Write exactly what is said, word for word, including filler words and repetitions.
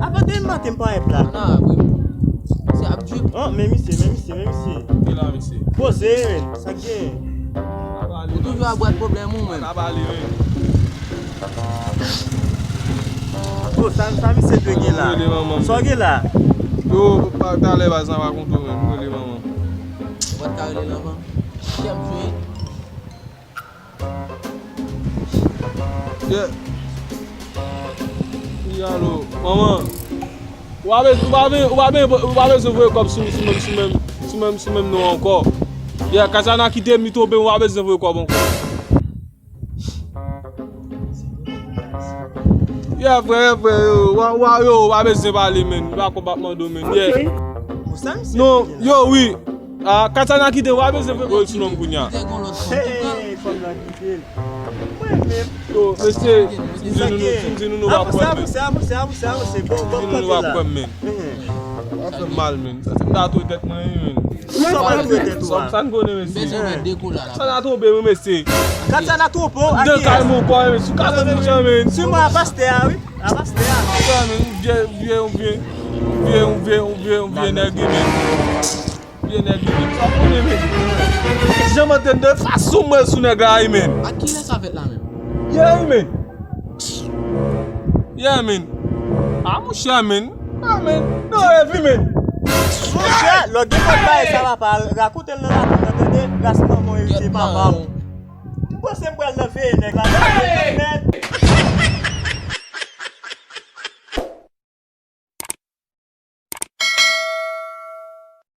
Avan demen maten m parèt la. Ana, wi. Se ap drip. Oh, men misye, men misye, men misye. Ki la, misye? Poze, men. Sa k gen? Ou toujou ap bwè pwoblèm ou, men. Sa bale, men. Oh, sa, sa misye dwe gen la? Rele manman m. Sa w gen la? Yo, pa, talè, baz, sa pa konte w, men. Rele manman m. Ou pa t ka rele l anvan? Chèf jwe. Yeah. Wi, alo, manman. Ou pa bezwen, ou pa bezwen, ou pa bezwen, ou pa bezwen voye kòb sou, sou menm, sou menm, sou menm, sou menm non ankò. Yeah, Kazana kite m, li twonpe m, ou pa bezwen voye kòb ankò. Yeah, frè, yeah, frè, yo, wa, wa, yo, ou pa bezwen pale, men. Li pa kòb ap mande w, men. Yeah. Non, yo, wi. Ah, Kazana kite, ou pa bezwen voye kòb sou non m kounye a. Hey, fanm nan kite l. Mwen menm. Yo, mesye, m di nou, nou, m di nou, nou pa kwè m, men. Avanse, avanse, avanse, avanse. Bon, bon, m di nou, nou pa kwè m, men. Sa fè m mal, men. Sa se m ta touye tèt mwen, wi, men. Sa w pral touye tèt ou a? Sa n konnen, mesye. Sa n a twonpe, wi, mesye. Kat sa n a twonpe, w, a kiyès? M de kay mwen, men. Sou kay mwen, men. Sou mwen, a pastè a, wi. A pastè a. Sa, men, vye, vye, vye, vye, vye, vye, vye nèg, men. Vye nèg li menm, sa konnen, men. Jan m antenn de fason mwen sou nèg la, wi, men. A kilè sa fèt la menm? Yeah, wi, men. Yeah, men. A, monchè, men. A, men. Non, epi, men. Monchè, lò gen kòd bagay sa va pa rakonte l nan lakou, nan tande, gras manman w, se papa w. M panse m pral nan veye nèg la. Nèg la, nèt.